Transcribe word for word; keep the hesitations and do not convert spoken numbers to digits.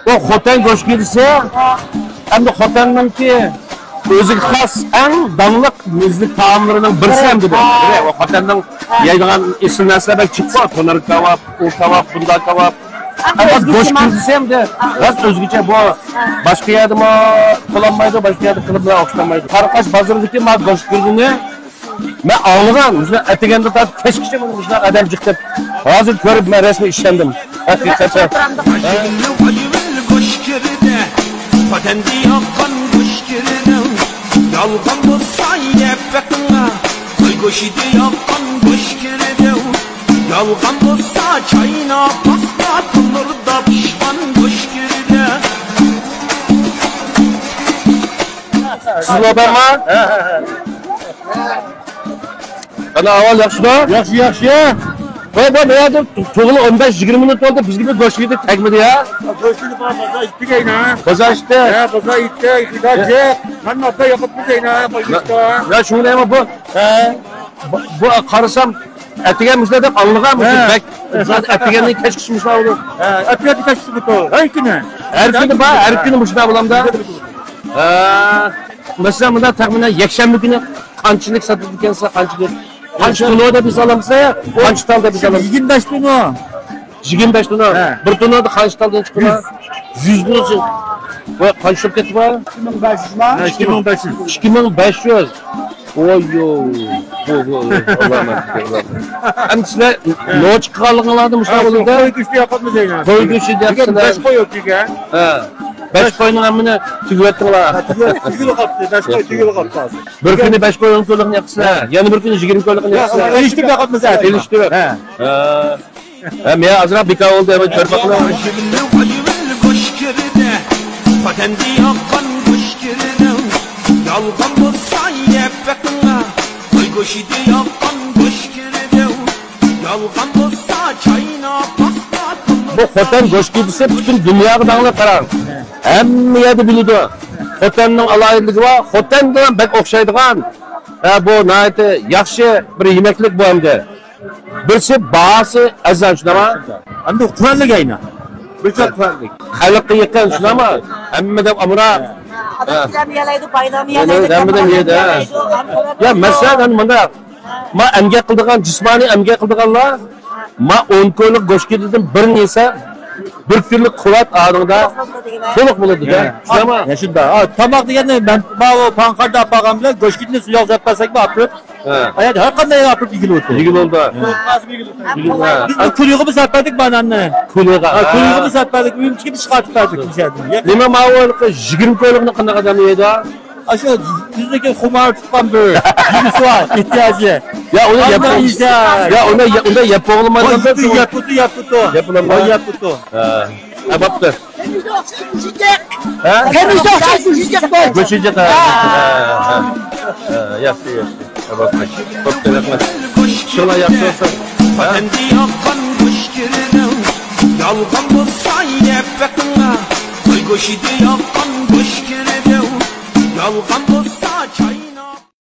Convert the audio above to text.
ئۇ خوتەن گۆش كېدىسى ئەمدى خوتەننىڭكى ئۆزىگە خاس ئەڭ داڭلىق مىللىي تائاملىرىنىڭ بىرسى ئەمدى بۇ. ھە. ئۇ خوتەننىڭ يەيدىغان ئېسىل نەرسىلەر بەك جىق بار. تونۇر كاۋاپ، ئۇ كاۋاپ، بۇنداق كاۋاپ. ئەمما ئەمما گۆش ئۆزگىچە. كېدىسى ئەمدى راست ئۆزگىچە بۇ. ھە. باشقا يەردىمۇ قىلالمايدۇ، باشقا يەردە قىلىپ ئوخشىتالمايدۇ. قاراقاش بازىرىدىكى ما گۆش كېدىنى مەن ئاڭلىغان، مۇشۇنداق ئەتىگەندە تارتىپ كەچكىچە مۇشۇنداق ئادەم جىق دەپ، ھازىر كۆرۈپ مەن رەسمىي ئىشەندىم. ھەقىقەتەن. ۋاي ۋىل، ۋاي ۋىل گۆش كىردى، خوتەندە ياققان گۆش كىردى. يالغان بولسا يەپ بېقىڭلار، قوي گۆشىدە ياققان گۆش كىردى. يالغان بولسا چايناپ، پاستا تونۇردا پىشقان گۆش كىردى. سىز لوبەرما؟ قانداق ئەھۋال، ياخشىمۇ؟ ياخشى، ياخشى. ۋاي، بۇ بۇ يەردە تۇغۇلۇپ ئون بەش يىگىرمە مىنۇت بولدى، بىزگە بىر گۆش كىردى تەگمىدى يا. گۆشنى بار، بازار ئىتتىگەينا. بازار ئىتتى. ھە، بازار ئىتتى، خىدا جىق. مەن ناتتا ياقىپ بىزەينا، قويۇشتا. يا، شۇنى دەيمەن، بۇ. ھە. بۇ، بۇ قارىسام، ئەتىگەن مۇشۇنداق دەپ ئاڭلىغان مۇشۇ ھە. بەك. ئەتىگەندىن كەچكىچە مۇشۇنداق بولىدۇ. ھە، ئەتىگەندىن كەچكىچە بولىدۇ. ھەر كۈنى. ھەر كۈنى بار، ھەر كۈنى مۇشۇنداق بولامدا. ھە. مەسىلەن، مۇنداق تەخمىنەن يەكشەنبە كۈنى قانچىلىك ساتىدىكەنسىز، قانچىلىك؟ قانچە توننا دەپ ھېسابلامسىز؟ قانچە تال دەپ ھېسابلامسىز؟ يىگىرمە بەش توننا. يىگىرمە بەش توننا. ھە. بىر توننادا قانچە تالدىن چىقىدۇ؟ يۈز. يۈز توننا. ۋاي، قانچە چۈشۈپ كەتتى بۇ؟ ئىككى مىڭ بەش يۈز ما؟ ئىككى مىڭ بەش يۈز. ئىككى مىڭ بەش يۈز. ۋوي، يو. بۇ، بۇ، ئاللا ئەمدى سىلەر نوچى قىلغانلىقىڭلاردا مۇشۇنداق بولدى. قوي گۆشى ياقمىدى. قوي گۆشى دەپ بەش قوي يوق ئىكەن. ھە. بەش قوينىڭ ھەممىنى تۈگىۋەتتىڭلار. تۈگۈلۈپ قاپتۇ. بەش قوي تۈگۈلۈپ قاپتۇ ھازىر. بىر كۈنى بەش قوي ئون كويلۇقنى ياقىسىلەر. يەنە بىر كۈنى يىگىرمە كويلۇقنى ياقىسىلەر. ئېلىشتۇرۇپ ياقمىسا. ئېلىشتۇرۇپ. ھە. ھە، مېنىڭ ئازراق بىكار بولدى، ئەمما كۆرۈپ باقىمەن. ۋاي ۋىل، ۋاي ۋىل گۆش كىردى، خوتەندە ياققان گۆش كىردى. يالغان بولسا يەپ بېقىڭلار، قوي گۆشىدە ياققان گۆش كىردى. يالغان بولسا چايناپ، پاستا تونۇردا. بۇ خوتەن گۆش كېدىسى پۈتۈن دۇنياغا داڭلىق، قاراڭ. ھەممە يەردە بىلىدۇ. خوتەننىڭ ئالاھىدىلىكى بار. خوتەنگە بەك ئوخشايدىغان. ھە، بۇ ناھايىتى ياخشى بىر يېمەكلىك بۇ ئەمدى. بىرسى باھاسى ئەرزان، شۇنداقمۇ؟ ئەمدى قۇۋۋەتلىك ئەينە. بىرسى قۇۋۋەتلىك. خەلققە يېقىن، شۇنداقمۇ؟ ھەممە دەپ ئامراق. ئادەم يەلەيدۇ، بايلام يەلەيدۇ، ھەممە دەم يەلەيدۇ. يا، مەسىلەن، مانا مۇنداق. ما ئەمگەك قىلىدىغان، جىسمانىي ئەمگەك قىلىدىغانلار، ما ئون كويلۇق گۆش كېدىدىن بىرنى يېسە، بىر كۈنلۈك قۇۋۋەت ئادىڭدا تولۇق بولىدۇ-دە. شۇنداقمۇ؟ يا، شۇنداق. ھە، تاماق دېگەندە مەن، ماۋۇ پاڭقاردا ئاپارغان بىلەن گۆش كېدىنى سۇياق زەپ بەرسەكمۇ ئاپىرىپ. ھە. ئايات ھەر قانداق يەرگە ئاپىرىپ يېگىلى بولىدۇ. يېگىلى بولىدۇ. ھە. بىز بۇ كۇلىغىمۇ سەپەردۇق باناننى. كۇلىغا. ھە، كۇلىغىمۇ سەپەردۇق. ئۆيۈمچىگە بىر چىقارتىپ بەردۇق. نېمە ماۋۇ يىگىرمە كويلۇقنى قانداق ئادەم يەيدۇ؟ ئاشۇ بىزنىڭكى خۇمار تۇتقان بىر يېگۈسى بار، ئېھتىياجى. يا، ئۇنى يەپ، يا، ئۇنى يە-، ئۇنى يەپ بولمايدىغان بىر يەپ بولدى، يەپ بولدى. يەپ بولمايدۇ. ھە. ھە، بوپتۇ. ھە؟ قېمىشلىق ئوخشاش، يېيىشلىك بار. گۆشىجىق، ھە. ھە، ھە، ھە. ھە، ياخشى، ياخشى. ھە، بوپتۇ. بوپتۇ، رەھمەت. شۇڭا ياخشى بولسۇن. ھە؟ ئەمدى ياققان گۆش كىردى. يالغان بولسا يەپ بېقىڭلار. قوي گۆشىدە ياققان گۆش كىردى. يالغان بولسا چايناپ.